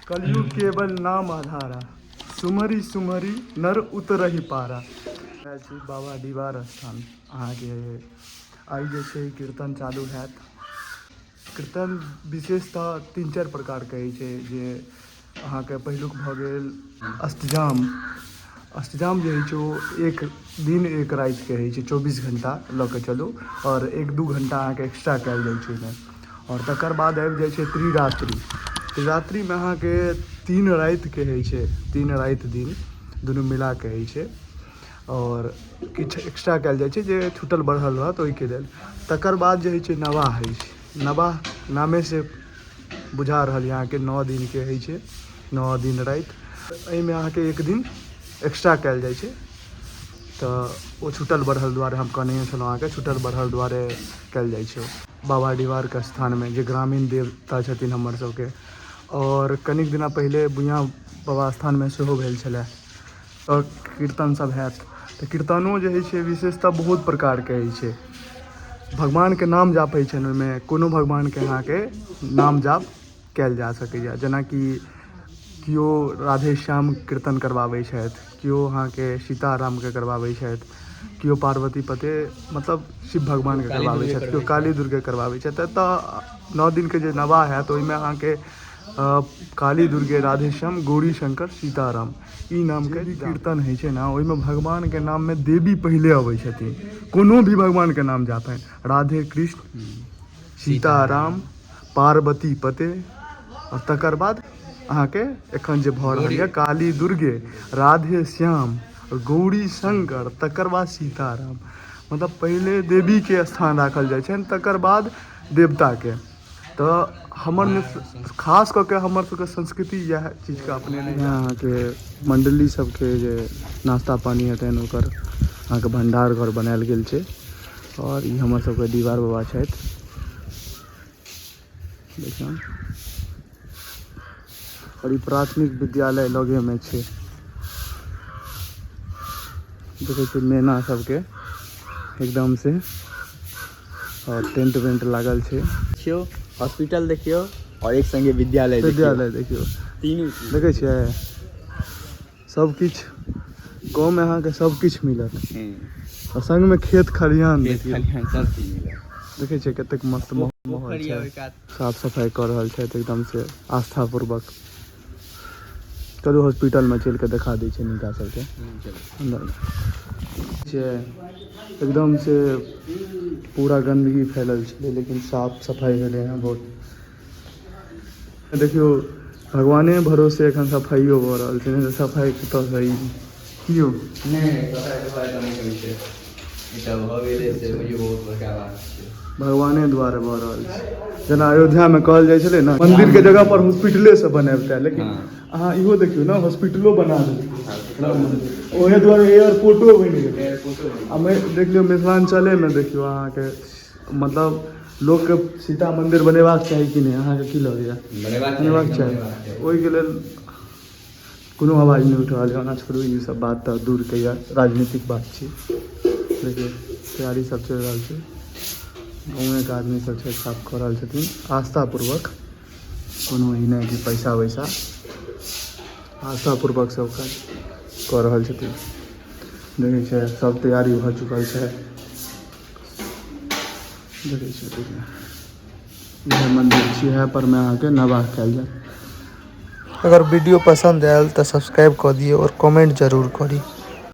कलयुग केवल नाम आधारा, सुमरी सुमरी नर उतरही पारा। आयल छी बाबा डिहबार स्थान। अहाँके आइ जे छै कीर्तन चालू हैत। कीर्तन विशेषतः 3-4 प्रकारके होइ छै, जे अहाँके पहिलुक भऽ गेल अष्टजाम। अष्टजाम जे होइ छै ओ एक दिन एक रातिके होइ छै, 24 घण्टा लऽ कऽ चलू, आओर 1-2 घण्टा अहाँके एक्स्ट्रा कयल जाइ छै ओहिमे। आओर तकर बाद आबि जाइ छै त्रिरात्रि। त्रिरात्रिमे अहाँके 3 रातिके होइ छै, 3 राति दिन दुनू मिलाके होइ छै, आओर किछु एक्स्ट्रा कयल जाइ छै जे छूटल बढ़ल रहत ओहिके लेल। तकर बाद जे होइ छै नवाह होइ छै। नवाह नामेसँ बुझा रहल यऽ अहाँके 9 दिनके होइ छै, 9 दिन राति। एहिमे अहाँके 1 दिन एक्स्ट्रा कयल जाइ छै, तऽ ओ छूटल बढ़ल दुआरे हम कहने छलहुँ अहाँके, छूटल बढ़ल दुआरे कयल जाइ छै बाबा डिहबारके स्थानमे, जे ग्रामीण देवता छथिन हमर सबके। आओर कनिक दिना पहिले बुइयाँ बाबा स्थानमे सेहो भेल छलै। आओर कीर्तन सब हैत तऽ कीर्तनो जे होइ छै विशेषतः बहुत प्रकारके होइ छै। भगवानके नाम जाप होइ छनि ओहिमे, कोनो भगवानके अहाँके नाम जाप कयल जा सकैए। जेनाकि केओ राधेश्याम कीर्तन करबाबै छथि, केओ अहाँके सीतारामके करबाबै छथि, केओ पार्वती पते मतलब शिव भगवानके करबाबै छथि, केओ काली दुर्गे करबाबै छथि। तऽ 9 दिनके जे नवाह हैत ओहिमे अहाँके काली दुर्गे, राधेश्याम, गौरी शंकर, सीताराम, ई नामके कीर्तन होइ छै ने। ओहिमे भगवानके नाममे देवी पहिले अबै छथिन। कोनो भी भगवानके नाम जापनि, राधे कृष्ण, सीताराम, पार्वती पते, आओर तकर बाद अहाँके एखन जे भऽ रहल यऽ काली दुर्गे, राधे श्याम, गौरी शंकर, तकर बाद सीताराम। मतलब पहिले देवीके स्थान राखल जाइ छनि, तकर बाद देवताके। तऽ हमर खास कऽ के हमर सबके संस्कृति इएह चीजके अपनेने। अहाँके मण्डली सबके जे नाश्ता पानी हेतनि ओकर अहाँके भण्डार घर बनायल गेल छै। आओर ई हमर सबके डिहबार बाबा छथि, देखियौ। आओर ई प्राथमिक विद्यालय लगेमे छै। देखै छियै मेना सबके एकदम से, और टेंट वेंट लागल छै। देखियौ हॉस्पिटल देखियौ, और एक संगे विद्यालय विद्यालय देखियौ, तीनू चीज देखै छियै। सबकिछु गाँवमे अहाँके सबकिछु मिलत, आ संगमे खेत खलिहान देखियौ, खलिहान सब चीज मिलत। देखै छियै कतेक मस्त माहौल छै। साफ सफाइ कऽ रहल छथि एकदम से आस्थापूर्वक। चलू हॉस्पिटलमे चलि कऽ देखा दै छियनि हिनका सबके अन्दर छै। एकदम से पूरा गन्दगी फैलल छलै, लेकिन साफ सफाइ भेलै हँ बहुत। देखियौ भगवाने भरोसे एखन सफाइयो भऽ रहल छै, नहि तऽ सफाइ कतऽसँ ई की यौ? नहि, सफाइ तफाइ तऽ नहि होइ छै, ई तऽ भऽ गेलै से बुझियौ बहुत बड़का बात छै। भगवाने दुआरे भऽ रहल छै। जेना अयोध्यामे कहल जाइ छलै ने, मन्दिरके जगह पर हॉस्पिटले सब बनाबितै, लेकिन अहाँ इहो देखियौ ने, हॉस्पिटलो बना देलकै, ओहे दुआरे एयरपोर्टो बनि गेलै। आ देख लियौ मिथिलाञ्चलेमे देखियौ अहाँके मतलब लोकके सीता मन्दिर बनेबाक चाही कि नहि? अहाँके की लगैए? बनेबाक चाही। ओहिके लेल कोनो आवाज नहि उठि रहल यऽ। ओना छोड़ू ई सब बात तऽ दूरके यऽ, राजनीतिक बात छी। देखियौ तैयारी सब चलि रहल छै, गाँवेके आदमी सब छै, साफ कऽ रहल छथिन आस्थापूर्वक, कोनो ई नहि कि पैसा वैसा, आस्थापूर्वक सब काज कऽ रहल छथिन। देखै छियै सब तैयारी भऽ चुकल छै। देखै छियै, देखियौ इएह मन्दिर छी, इएह पर मे अहाँके नवाह कयल जायत। अगर वीडियो पसंद आयल तो सब्सक्राइब कर दियो और कमेंट जरूर करी।